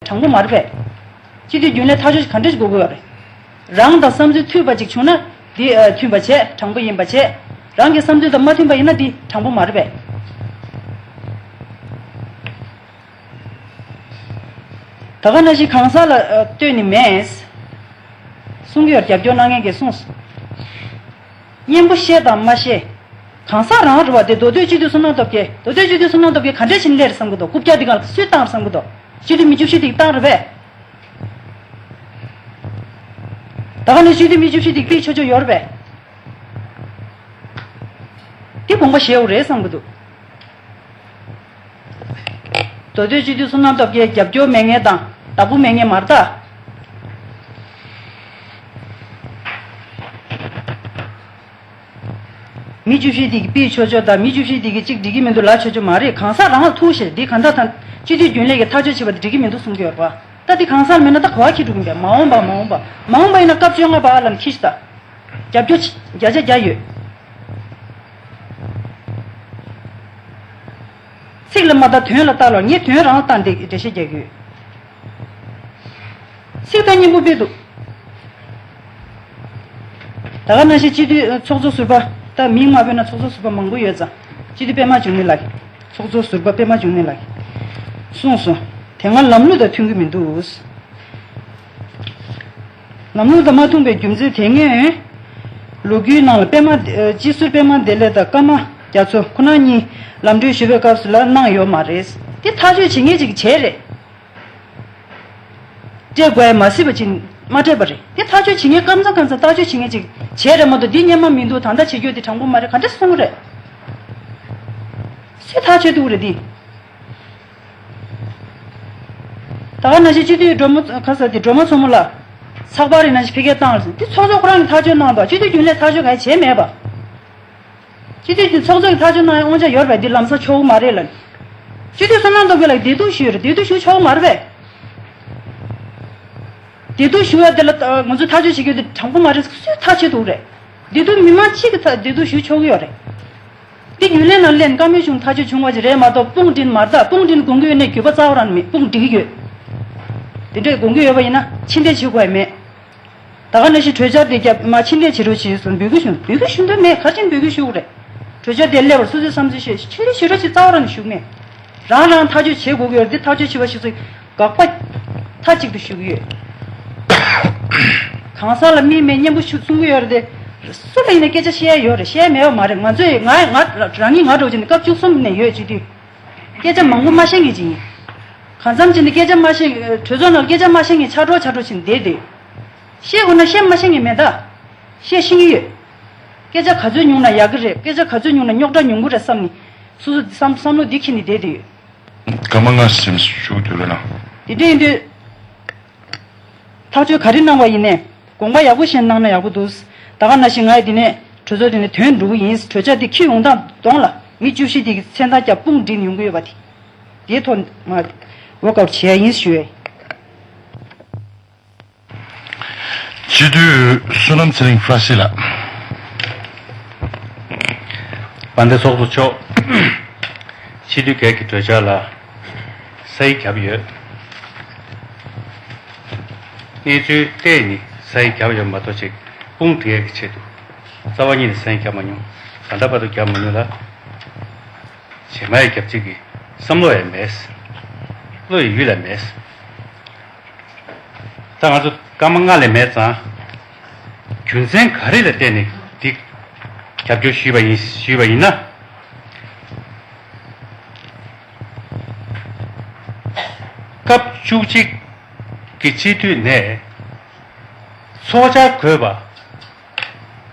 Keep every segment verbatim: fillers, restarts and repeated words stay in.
དྲང་པོ་མ་རེད་པས། སྤྱི་འཐུས་རྒྱུན་ལས་ཐག་གཅོད་ག་འདྲ་ཞིག་དགོས་ཀྱི་ཡོད་རེད། རང་དང་བསམ་ཚུལ་མཐུན་པ་ཅིག་བྱུང་ན་འདི་ཨ་མཐུན་པ་བྱས། དྲང་པོ་ཡིན་པ་བྱས། རང་གི་བསམ་ཚུལ་དང་མ་མཐུན་པ་ཡིན་ན་འདི་དྲང་པོ་མ་རེད་པས། ད་ག་ནང་བཞིན་གང་ཟག་ལ་ཨ་ལྟོས་ནི་མེད། གསུང་གི་ཡོད། རྒྱབ་སྐྱོར་གནང་མཁན་གྱིས་གསུངས། སྙན་པོ་བཤད་དང་མ་བཤད། གང་ཟག་རང་རེད་བ། དེ་མདོ་སྟོད་སྤྱི་འཐུས་བསོད་ནམས་སྟོབས་རྒྱལ། མདོ་སྟོད་སྤྱི་འཐུས་བསོད་ནམས་སྟོབས་རྒྱལ་ག་འདྲས་བྱས་ནས་སླེབས་རེད་བསམ་གི་འདུག་རྐུབ་བཀྱག་འདི་གང་ལ་སུས་བཏང་རེད་བསམ་གི་འདུག་སྤྱི་འཐུས་མི་བཅུ་བཞི་དེ་བཏང་རེད་པས། ད་ག་ནས་སྤྱི་འཐུས་མི་བཅུ་བཞི་དེ་ཕུད་ཆོག་ཆོག་ཡོད་རེད་པས། དེ་དགོངས་པ་བཞེས་དགོས་རེད་བསམ་གི་འདུག་མདོ་སྟོད་སྤྱི་འཐུས་བསོད་ནམས་སྟོབས་རྒྱལ་རྒྱབ་སྐྱོར་མེད་མཁན་དང་བདག་པོ་མེད་མཁན་མ་རེད་ད། མི་བཅུ་བཞི་དེ་གིས་ཕུད་ཆོག་ཆོག་དང་། མི་བཅུ་བཞི་དེ་གིས་གཅིག་འགྲིག་གི་མི་འདུག་ལབ་ཆོག་ཆོག་མ་རེད། གང་ཟག་རང་ལ་ཐུག་ཞེས། འདི་གང་ལྟར་དང་སྤྱི་འཐུས་རྒྱུན་ལས་ཀྱིས་ཐག་གཅོད་བྱས་པ་དེ་འགྲིག་གི་མི་འདུག་གསུང་གི་ཡོད་རེད་པ། ད་འདི་གང་ཟག་མེད་ན་ད་ག་པར་འཁྱེར་འགྲོ་གི་ཡིན་པས། མ་འོངས་པ་མ་འོངས་པ་མ་འོངས་པ་ཡིན་ན་སྐབས་བཅོ་ལྔ་པ་ལ་འཁྱེར་ཤོག་ད། རྒྱབ་སྐྱོར་བརྒྱ་ཆ་བརྒྱ་ཡོད། ཚིག་ལ་མ་ལྟ་དོན་ལ་ལྟ་ལོ། ངས་དོན་རང་ལ་ལྟ་འདི་འགྲེལ་བཤད་རྒྱག་གི་ཡོད། ཚིག་ཐག་ཉེ་པོ་དཔེ་འདུག་ད་ག་ནང་བཞིན་སྤྱི་འཐུས་ཚོགས་གཙོ་ཟུར་པ། ད་མིང་མ་བོས་ན་ཚོགས་གཙོ་ཟུར་པ་མང་པོ་ཡོད་ཙང་། སྤྱི་འཐུས་པད་མ་འབྱུང་གནས་ལགས། ཚོགས་གཙོ་ཟུར་པ་པད་མ་འབྱུང་གནས་ལགས་གསུངས་སོང་། དེ་སྔ་ལམ་ལུགས་དང་མཐུན་གྱི་མི་འདུག་ལམ་ལུགས་དང་མ་མཐུན་པའི་རྒྱུ་མཚན་དེ་སྔོན་ལོ་རྒྱུས་ནང་ལ་པད་མ་སྤྱི་ཟུར་པད་མ་བདེ་ལེགས་དང་ཀརྨ་རྒྱ་མཚོ་ཁོ་རང་གཉིས་ལམ་གྲོན་ཞུ་བའི་སྐབས་སུ་ལ་གནང་ཡོད་མ་རེད། དེ་ཐག་གཅོད་བྱེད་མཁན་ཅིག་བྱས་རེད། སྤྲད་དགོས་ཡ་མ་སྲིད་པ་ཅིག་མ་སྤྲད་པ་རེད། དེ་ཐག་གཅོད་བྱེད་མཁན་ཀམ་ཚང་ཀམ་ཚང་ཐག་གཅོད་བྱེད་མཁན་ཅིག་བྱས་རེད་མ་གཏོགས། འདི་སྔོན་མ་མི་འདུག་ད་ལྟ་བྱེད་རྒྱུ་དེ་དྲང་པོ་མ་རེད། ག་འདྲ་གསུང་གི་རེད། སུས་ཐག་གཅོད་ཐུབ་ཀྱི་རེད་འདི། ད་ག་ནང་བཞིན་སྤྱི་འཐུས་སྒྲོལ་མ་ག་ས་དེ་སྒྲོལ་མ་མཚོ་མོ་ལགས་ཚགས་པར་རེ་ནང་བཞིན་ཕ་གིར་བཏང་རེད། འདི་ཚོགས་གཙོ་ཁོ་རང་གིས་ཐག་གཅོད་གནང་དང་། སྤྱི་འཐུས་རྒྱུན་ལས་ཐག་གཅོད་གང་ཡང་བྱས་མེད་པ། སྤྱི་འཐུས་ཀྱི་ཚོགས་གཙོ་གི་ཐག་གཅོད་གནང་ཡ་དབང་ཆ་ཡོད་རེད་པས། འདི་ལམ་སང་ཆོག་གི་མ་རེད་ལབ་ནས། སྤྱི་འཐུས་བསོད་ནམས་སྟོབས་རྒྱལ་ལགས་བདེ་སྡུག་ཞུས་རེད། བདེ་སྡུག་ཞུ་ཆོག་གི་མ་རེད་པས། བདེ་སྡུག་ཞུ་ཡ་དེ་ལ་ང་ཚོས་ཐག་གཅོད་བྱེད་རྒྱུ་དེ་དྲང་པོ་མ་རེད། སུས་ཐག་གཅོད་ཐུབ་རེད། བདེ་སྡུག་མི་མང་གཅིག་གིས་ཐག་བདེ་སྡུག་ཞུ་ཆོག་གི་ཡོད་རེད། འདི་རྒྱུན་ལས་ནང་ལེན་བཀའ་མོལ་བྱུང་ཐག་གཅོད་བྱུང་བ་ཞིག་རེད་མ་གཏོགས། དཔུང་སྒྲིག་མ་རེད་ད། དཔུང་སྒྲིག་དགོངས་ཀྱི་ཡོད་ནའི་འགྱོད་པ་རྩ་བ་རང་མེད། དཔུང་སྒྲིག་གི་ཡོད། དེ་འདྲས་དགོངས་ཀྱི་ཡོད་པ་ཡིན་ན་ཕྱིར་འཐེན་བྱེད་དགོས་ཡ་མེད། ད་ག་ནང་བཞིན་གྲོས་འཆར་དེ་རྒྱབ་མ་ཕྱིར་འཐེན་བྱེད་རོགས་བྱེད་ཟེར་འབོད་སྐུལ་ཞུ། འབོད་སྐུལ་ཞུ་འདོད་མེད། ག་རེ་བྱས་ནས་འབོད་སྐུལ་ཞུ་དགོས་རེད། གྲོས་འཆར་དེ་སླེབས་པར་སོ་སོའི་བསམ་ཚུལ་བཤད། ཕྱིར་འཐེན་བྱེད་རོགས་བྱེད་རྩ་བ་རང་ནས་ཞུ་གི་མེད། རང་རང་ཐག་གཅོད་བྱེད་དགོས་ཀྱི་ཡོད་རེད། འདི་ཐག་གཅོད་བྱེད་པ་ཞིག་ཚོས་དགག་པ་མཐའ་གཅིག་ཏུ་ཞུ་གི་ཡོད། གང་ཟག་ལ་མིས་མེད་སྙན་པོ་ཞུ་གསུང་གི་ཡོད་རེད་དེ། སུ་ལ་ཡིན་ན་སྐད་ཆ་བཤད་ཡ་ཡོད་རེད། བཤད་ཡ་མེད་པ་མ་རེད། ང་ཚོས་ང་ང་རང་ཉིད་ང་འདྲ་བོ་བྱས་ནས་སྐབས་བཅུ་གསུམ་ནས་ཡོད་བྱེད་དུས། སྐད་ཆ་མང་པོ་མ་བཤད་མཁན་ཅིག་ཡིན། གང་འཚམ་བྱས་ནས་སྐད་ཆ་མ་བཤད། གྲོས་ཚོགས་ནང་སྐད་ཆ་མ་བཤད་མཁན་ཆགས་འགྲོ་ཆགས་འགྲོ་བྱས་ནས་བསྡད་དེ། བཤད་དགོས་ན་བཤད། མ་བཤད་མཁན་མེད་ད། བཤད་ཤེས་ཀྱི་ཡོད། སྐད་ཆ་ག་ཚོད་ཉུང་ན་ཡག་གི་རེད། སྐད་ཆ་ག་ཚོད་ཉུང་ན་རྙོག་དྲ་ཉུང་གི་རེད་བསམ་ནས། སོ་སོ་བསམ་བསམ་བློ་འདི་འཁྱེར་ནས་བསྡད་དེ་ཡོད། སྐར་མ་ལྔ་ཙམ་ཞུ་རྒྱུ་རེད་ལ། དེ་འདྲ་ཡིན་དུས། ཐག་གཅོད་ག་རེ་གནང་བ་ཡིན་ནའི། དགོངས་པ་ཡག་པོ་བཞེས་གནང་ན་ཡག་པོ་འདུག་ད་ག་ནང་བཞིན་ང་ཡི་དེ་ནས་གྲོས་ཚོགས་དེ་ནས་ཐོན་འགྲོ་གི་ཡིན། གྲོས་འཆར་དེ་འཁྱེར་ཡོང་སྟངས་གདོང་ལ་མི་བཅུ་བཞི་དེ་གི་མཚན་རྟགས་རྒྱབ་དཔུང་སྒྲིག་ཡོང་གི་ཡོད་པ་དེ། དེའི་ཐོག་ང་ཝོག་ཨའུཊ་བྱེད་ཡ་ཡིན་ཞུ་ཡ་ཡིན། སྤྱི་འཐུས་བསོད་ནམས་ཚེ་རིང་ཧྥ་རན་སི་ལགས། དཔལ་ལྡན་ཚོགས་གཙོ་མཆོག་སྤྱི་འཐུས་སྒེར་གྱི་གྲོས་འཆར་ལ་ས་ཡིག་བརྒྱབ་ཡོད། གནས་ཚུལ་བལྟས་ནས་ས་ཡིག་བརྒྱབ་ཡོད་མ་གཏོགས་ཅིག་དཔུང་སྒྲིག་ཡས་ཀྱི་ཆེད་དུ་རྩ་བ་ཉིད་ནས་ས་ཡིག་བརྒྱབ་མ་མྱོང་། ད་ལྟ་བར་དུ་བརྒྱབ་མ་མྱོང་ལ། རྗེས་མ་ཡི་བརྒྱབ་ཅིག་གི་བསམ་བློ་ཡང་མེད། བློ་ཡི་ཡུལ་ལ་མེད། ད་ང་ཚོ་སྐར་མ་ལྔ་ལས་མེད་ཙང་། རྒྱུ་མཚན་ག་རེ་ལ་བརྟེན་ནས་འདི་རྒྱབ་སྐྱོར་ཞུས་པ་ཡིན་ཞུས་པ་ཡིན་ན། སྐབས་བཅུ་གཅིག་གི་སྤྱི་འཐུས་ནས་ཚོགས་བཅར་དགོས་པ།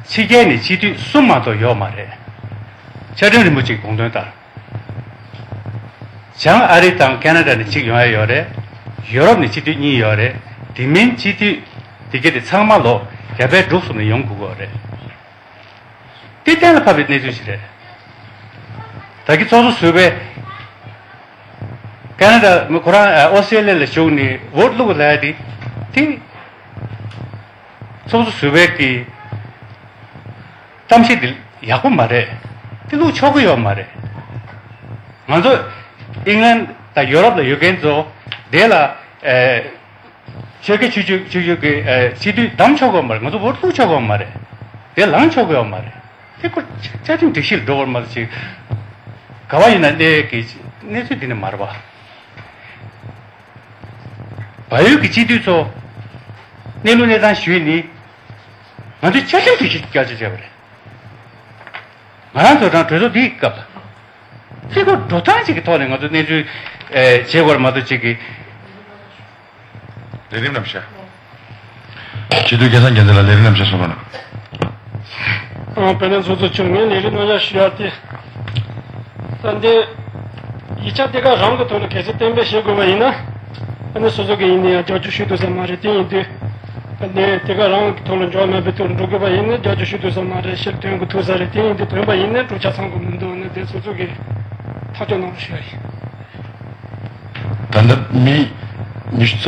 ཕྱི་རྒྱལ་ནས་སྤྱི་འཐུས་གསུམ་མ་གཏོགས་ཡོད་མ་རེད། བཅའ་ཁྲིམས་རིན་པོ་ཆེའི་དགོངས་དོན་ལྟར། བྱང་ཨ་རི་དང་ཁེ་ན་ཌ་ནས་གཅིག་ཡོང་ཡ་ཡོད་རེད། ཡོ་རོབ་ནས་སྤྱི་འཐུས་གཉིས་ཡོད་རེད། དེ་མིན་སྤྱི་འཐུས་དེ་ག་དེ་ཚང་མ་ལོ་རྒྱ་བལ་འབྲུག་གསུམ་ནས་ཡོང་དགོས་ཀྱི་ཡོད་རེད། དེ་གཏན་ལ་ཕབ་པའི་གནས་ཚུལ་ཞིག་རེད། ད་གི་ཚོགས་གཙོ་ཟུར་པས་ཁེ་ན་ཌ་མི་ཁོ་རང་ཨོ་སི་ཀྲི་ལི་ཡ་ལ་བཞུགས་ནས་ཝོ་ཊི་བླུགས་ལབ་ཡ་དེ་དེ། ཚོགས་གཙོ་ཟུར་པའི་གི་གཏམ་བཤད་འདི་ཡག་པོ་མ་རེད། དེ་བླུགས་ཆོག་གི་ཡོད་མ་རེད། ང་ཚོ་ཨིང་ལན་དང་ཡོ་རོབ་ལ་ཡོད་མཁན་ཚོ་དེ་ལ་ ཨེ། ཆོལ་ཁའི་ཆོས་བརྒྱུད་ཆོས་བརྒྱུད་ཀྱི་ཨེ་སྤྱི་འཐུས་བདམས་ཆོག་གི་ཡོད་མ་རེད། ང་ཚོ་འོས་བླུག་ཆོག་གི་ཡོད་མ་རེད། དེ་ལངས་ཆོག་གི་ཡོད་མ་རེད། དེ་ཁོ་བཅའ་ཁྲིམས་སྒྲིག་གཞི་ལ་འགྲོ་བར་མ་གཏོགས་ཅིག་ག་བ་ཡིན་ན་གནས་ཀྱི་གནས་ཚུལ་འདི་ནི་མ་རེད་པ། བལ་ཡུལ་གྱི་སྤྱི་འཐུས་ཚོ་གནས་ལུགས་གནས་སྟངས་ཞུས་ནི། ང་ཚོས་བཅའ་ཁྲིམས་སྒྲིག་གཞི་བསྐྱར་བཅོས་བྱས་པ་རེད། ང་རང་ཚོ་དང་གྲོས་ཚོགས་འདིའི་སྐབས་ལ། ཚིག་གོ་འགྲོ་སྟངས་ཅིག་གི་ཐོག་ནས་ང་ཚོ་གནས་ཚུལ་ཨེ་བྱེད་དགོས་རེད་མ་གཏོགས་ཅིག་གི། ལས་རིམ་རྣམ་གཞག་སྤྱི་འཐུས་སྐལ་བཟང་རྒྱལ་མཚན་ལགས་ལས་རིམ་རྣམ་གཞག་གསུངས་རོགས་གནང་། ཨང་། དཔལ་ལྡན་ཚོགས་གཙོ་མཆོག་ངས་ལས་རིམ་རྣམ་གཞག་ཞུ་ཡག་དེ། ད་འདི་ཡིག་ཆ་དེ་ག་རང་གི་ཐོག་ལ་གལ་སྲིད་གཏན་འབེབས་བྱེད་དགོས་པ་ཡིན་ན། ཨ་ནི་སོ་སོ་གི་ཡིན་ནའི་ཡང་རྒྱབ་སྐྱོར་ཞུ་ཐུབ་ས་མ་རེད། དེ་ཡིན་དུས། ད་འདི་དེ་ག་རང་གི་ཐོག་ལ་འཇོག་མེད་པའི་ཐོག་ལ་འགྲོ་དགོས་པ་ཡིན་ན་རྒྱབ་སྐྱོར་ཞུ་ཐུབ་ས་མ་རེད། ཕྱིར་ཐོན་དགོས་ཐུག་ས་རེད། དེ་ཡིན་དུས་ཐོན་པ་ཡིན་ན་གྲུབ་ཆ་ཚང་དགོས་མི་འདུག་ཨ་ནི་དེ་སོ་སོ་གི་ཐག་གཅོད་གནང་རོགས་ཞུ་ཡ་ཡིན། ད་ལྟ་མི་ཉི་ཤུ་